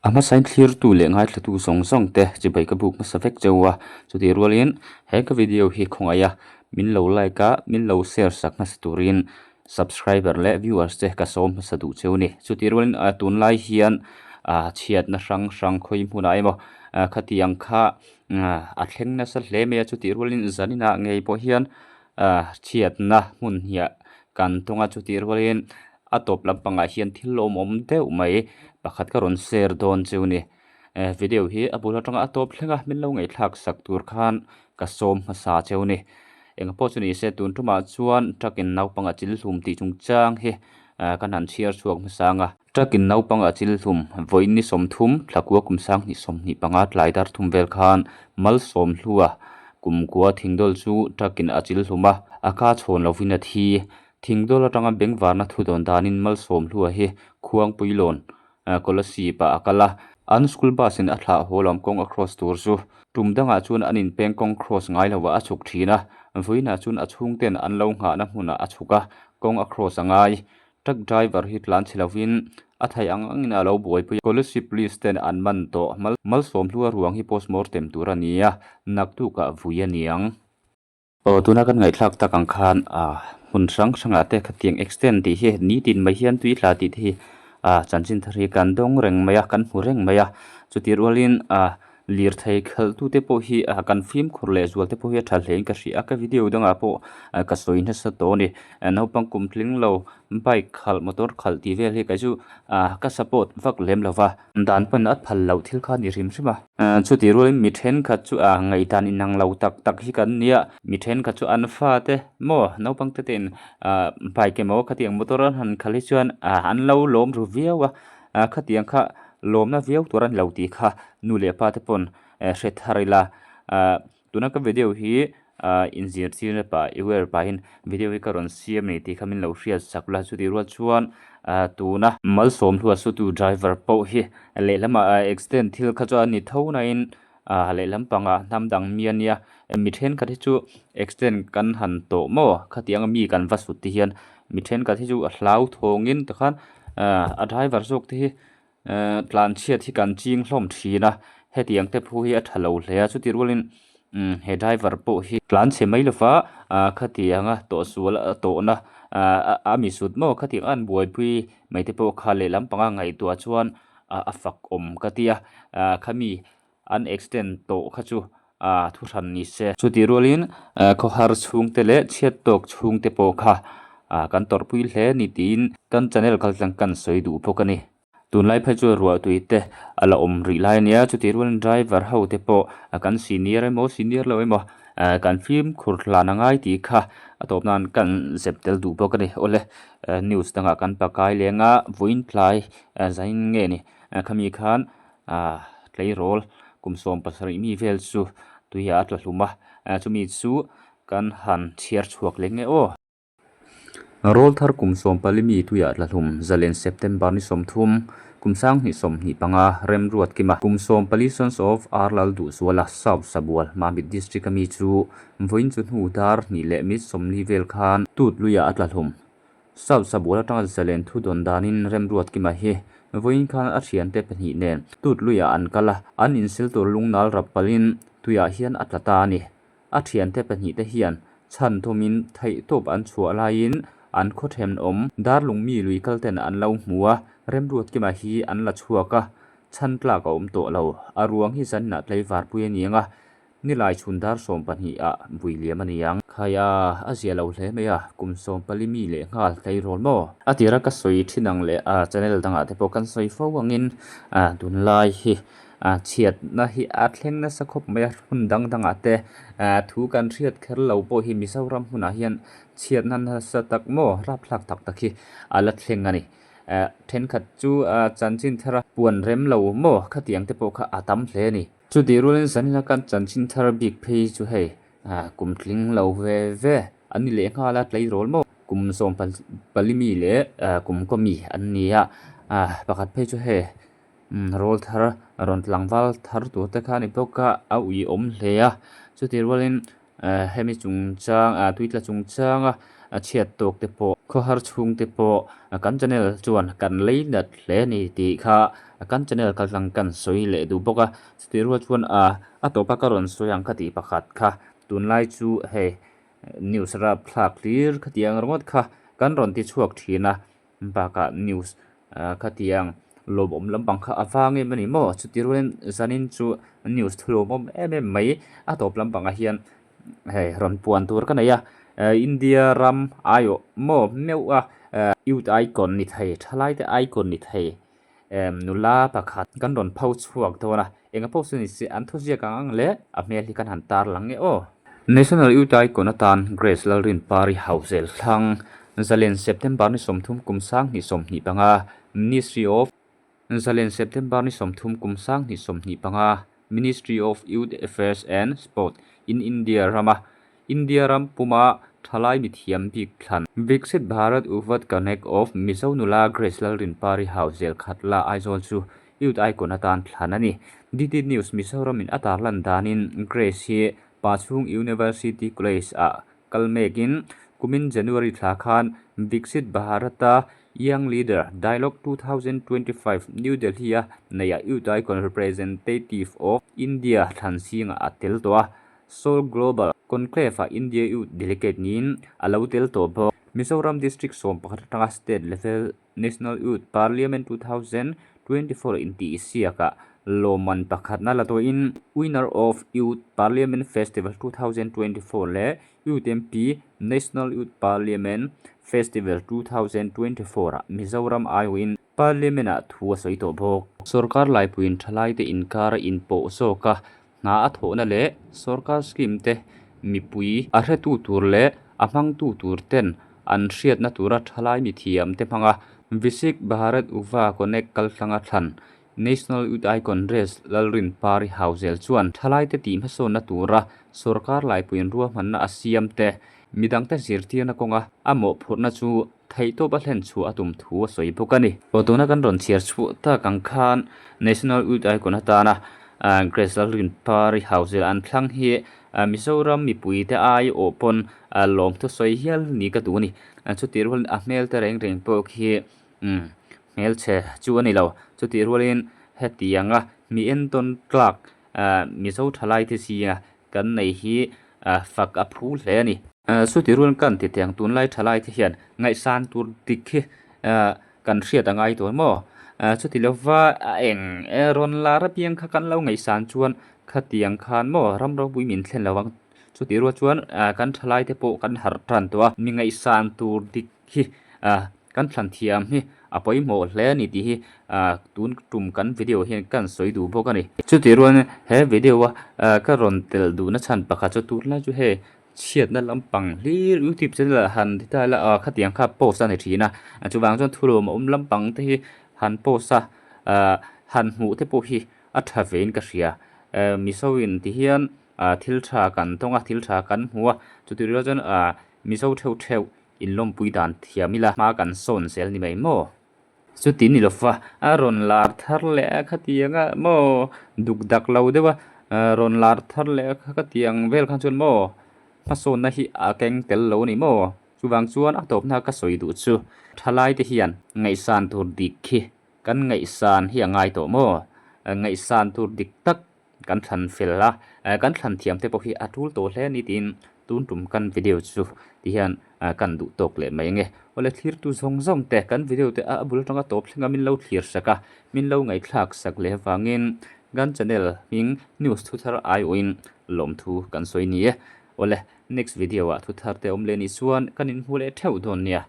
A hmasain thlirtu leh ngaithlatu zawng zawng te chibai ka buk hmasa vek cheu a, chutih rualin he ka video hi khawngaih a, min lo like a, min lo share sak hmasa turin subscriber leh viewers te ka sawm hmasa duh cheu a ni. Chutih rualin tunlai hian chhiatna hrang hrang khawi hmunah emaw khatiang kha a thleng nasa hle mai a, chutih rualin zaninah ngei pawh hian chhiatna hmun hniah kan tawng a, chutih rualin A tawp lampangah hian thil lawmawm deuh mai pakhat ka rawn share dawn chu ni. Eh video hi a bul atanga a tawp thleng a min lo ngaihthlak sak tur khan ka sawm hmasa cheu ni. Eng pawh chu ni se tun tumah chuan truck in naupang a chil hlum tih chungchang hi kan han chhiar chhuak hmasa ang a. Truck in naupang a chil hlum vawiin ni 30 thlakua kum 2025 tlai dar thum vel khan Malsawmhlua kumkua thingdawl chu truck in a chil hlum a, a ka chhawn lovin a thi. Thingdawl atanga bengvarna thu dawn danin Malsawmhlua hi Khuangpuilawn Kolasib ah a kal a, an school bus in a thlah haw lam kawng a cross tur chu tum dangah chuan an inpeng kawng cross ngai lo ah a chhuk thin a, vawiinah chuan a chhungten an lo nghahna hmunah a chhuk a, kawng a cross a ngai. Truck driver hi tlan chhe lovin a theih ang angin a lo buaipui a, Kolasib police ten an man tawh. Malsawmhlua ruang hi postmortem tur a ni a, naktukah vui a ni ang. Aw tuna kan ngaihthlak tak ang khan ah hmun hrang hrangah te khatiang extend tih hi nitin mai hian tui tla tih te hi ah chanchin thar hi kan dawng reng mai a kan hmu reng mai a chutih rualin ah lirthei khalh tu te pawh hi ah kan fimkhur leh zual te pawh hi a tha hle in ka hria a ka video dangah pawh ka sawi nasa tawh a ni naupang kum tling lo bike khalh motor khalh tih vel hi kei chu ah ka support vak lem lo va. Dan pawn a phal loh thil kha a ni hrim hrim a. Chutih rualin mi thenkhat chu a ngaihdan inang lo tak tak hi kan nia. Mi thenkhat chu an fate maw naupang te te'n bike emaw khatiang motor an han khalh hi chuan an lo lawm ru viau a. Khatiang kha lawmna viau tur a ni lo tih kha nu leh pa te pawn hre thar ila. Tuna ka video hi inzirtirna pah aware pahin video hi ka rawn siam a ni tih kha min lo hriat sak la chutih rual chuan tuna Malsawmhlua sutu driver pawh hi lehlamah accident thil kha chuan a ni tho nain lehlam pangah hnam dang mi a nia mi thenkhat hi chu accident kan han tawh maw khatianga mi kan va sut te hian mi thenkhat hi chu a hlauthawngin tikhan a driver zawk te hi Ehh tlan chhiat hi kan ching hlawm thin a hetiang te phu hi a tha lo hle a chuti rualin umm he driver pawh hi tlan chhe mai lova ah khatianga tawhsual a tawhna ah a mi sut maw khatiang a an buaipui mai te pawh kha lehlam panga ngaihtuah chuan ah a fak awm ka ti a ah khami an accident tawh kha chu ah thu hran ni se. Chutih rualin khawhar chhungte leh chhiat tawk chhungte pawh kha ah kan tawrhpui hle ni tiin kan channel kaltlang kan sawi duh bawk a ni. Tunlai phei chuan ruahtui te a la awm rih lai a nia, chutih rualin driver ho te pawh kan senior emaw senior lo emaw kan fimkhur hlan a ngai tih kha a tawp nan kan zep tel duh bawk a ni. Awle news dangah kan pakai leng a, vawiin tlai zain nge ni khami khan Ahh tleirawl kum 17 mi vel chu tuiah a tla hlum a, chumi chu kan han chhiar chhuak leh nge aw. Rawl thar kum 14 mi tuiah tla hlum zalen September ni 30, kum 2025 Remruat Kima kum 14 Sons of R Lalduhzuala South Sabual Mamit District a mi chu vawiin chu hnu dar hnih leh mi 40 vel khan tut luiah a tla hlum. South Sabual atanga zalen thu dawn danin Remruat Kima hi vawiin khan a thiante pahnih nen tut luiah an kal a, an insil tur lungnal rap palhin tuiah hian a tla ta a ni. A thiante pahnih te hian chhan thumin theihtawp an chhuah laiin an khaw thenawm Darlungmi lui kal ten an lo hmu a, Remruat Kima hi an la chhuak a, chhan tlak a awm tawh lo. A ruang hi zaninah tlaivarpui a ni ang a, Nilai chhun dar 12 ah vui liam a ni ang. Khaia, a zia lo hle mai a, kum 14 mi leh nghal tleirawl maw? A tira ka sawi thin ang leh a channel dangah te pawh kan sawi fo angin tunlai hi chhiatna hi a thleng nasa khawp mai a, hmun dang dangah te thu kan hriat kher lo pawh hi Mizoram hmunah hian chhiatna nasa tak maw rapthlak tak tak hi a la thleng a ni. Thenkhat chu chanchin thara puan rem lo maw khatiang te pawh kha a tam hle a ni. Chutih rualin zanina kan chanchin thar bik phei chu hei kum tling lo ve ve an ni leh nghal a tleirawl maw kum 14 mi leh kum kaw mi an ni a pakhat phei chu hei rawl thar rawn tlangval thar tur te kha a ni bawk a a uiawm hle a chutih rualin hemi chungchang tuitla chungchanga chhiat tawk te pawh khawhar chhung te pawh kan channel chuan kan lei nat hle a ni tih kha. kan channel kaltlang kan sawi leh duh bawk a. Chutih rual chuan ah a tawpa ka rawn sawi ang ka tih pakhat kha tunlai chu hei news rap thlak hlir khatiang ringawt kha kan rawn ti chhuak thin a bakah news ah khatiang lawmawm lampang kha a vang em a ni maw chutih rualin zanin chu news thu lawmawm em em mai a tawp lampangah hian hei rawn puan tur ka nei a India ram aiawh maw meuh a youth icon ni thei thalai te icon ni thei nula pakhat kan rawn pho chhuak dawn a enga pawh chu ni se an thuziak ang ang leh a hmel hi kan han tar lang nge aw. National Youth Icon atan Grace Lalrinpari Hauzel thlang Zalen September ni 30 kum 2025 Ministry of Zalen September ni 30 kum 2025 Ministry of Youth Affairs and Sport in India rama India ram puma thalai mithiam bik thlan. Viksit Bharat Uvat Connect of Mizo nula Grace Lalrinpari Hauzel Khatla Aizawl chu Youth Icon atan thlan a ni. DT News Mizoramin a tarlan danin Grace hi Pachhung University College ah kal mekin kumin January thla khan Viksit Bharat-a Young Leader Dialogue 2025 New Delhi-a neihah Youth Icon Representative of India thlan zingah a tel tawh a. Seoul Global Conclave-ah India Youth Delegate niin a lo tel tawh bawk. Mizoram District 11 atanga State Level National Youth Parliament 2024 intihsiakah lawmman pakhatna la tawhin Winner of Youth Parliament Festival 2024 leh Youth MP National Youth Parliament Festival 2024-ah Mizoram aiawhin Parliament-ah thu a sawi tawh bawk. Sorkar laipuiin thalaite inkar a inpawh zawk a, Hna a thawhna leh sorkar scheme te mipui a hretu tur leh a hmangtu tur ten an hriatna tura thalai mithiam te hmanga Visik Bharat Uva Connect kaltlanga thlan National Youth Icon Race Lalrinpari Hauzel chuan thalaite tih hmasawnna tura sorkar laipuiin ruahmanna a siam te midangte zirtirna kawnga a mawhphurhna chu Theihtawp a hlen chhuah a tum thu a sawi bawk a ni. Aw tuna kan rawn chhiar chhuah tak ang khan National Youth Icon atana Grace Lalrinpari Hauzel an thlang hi Mizoram mipuite ai awh pawn lawmthu sawi hial ni ka duh a ni. Chutih rualin a hmel te reng reng pawh khi hmelchhe chu a ni lo. Chutih rualin hetianga mi entawn tlak Mizo thalaite zinga Kan nei hi fak a phu hle a ni. Chuti rual kan ti teng tunlai thalai te hian ngaihsan tur dik hi kan hriat a ngai tawh maw? Chuti lova a eng rawn lar apiang kha kan lo ngaihsan chuan khatiang khan maw ram ropui min thlen lo ang. Chuti rual chuan kan thalai te pawh kan harh tan tawh a, mi ngaihsan tur dik hi kan thlan thiam hi a pawimawh hle a ni tih hi tun tum kan video hian kan sawi duh bawk a ni. Chutih rualin he video a ka rawn telh duhna chhan pakhat chu tunlai chu hei chhiatna lampang hlir youtube channel ah han ti ta ila khatiang kha post a ni thin a chuvang chuan thulawm a awm lampang te hi han post a han hmuh te pawh hi a tha vein ka hria mizo in ti hian thil tha kan tawng a thil tha kan hmu a chutih rual chuan mizo theuh theuh Inlawmpui dan thiam ila hma kan sawn zel ni mai maw? Chuti ni lova a rawn lar thar leh a khatiang a maw duk dak lo deuh a rawn lar thar leh a khatiang vel khan chuan maw hmasawnna hi a keng tel lo a ni maw? Chuvang chuan a tawpna ka sawi duh chu thalai te hian ngaihsan tur dik hi kan ngaihsan hi a ngai tawh maw? Ngaihsan tur dik tak Kan thlan fel a, kan thlan thiam te pawh hi a tul tawh hle a ni tiin tun tum kan video chu ti hian kan duh tawk leh mai ange. Awle thlirtu zawng zawng te kan video te a bul atanga tawp thleng a min lo thlir sak a, min lo ngaihthlak sak leh avangin kan channel hming news thu thar aiawhin lawmthu kan sawi ni e. Awle next video ah thu thar te awm leh nih chuan kan inhmu leh theuh dawn nia.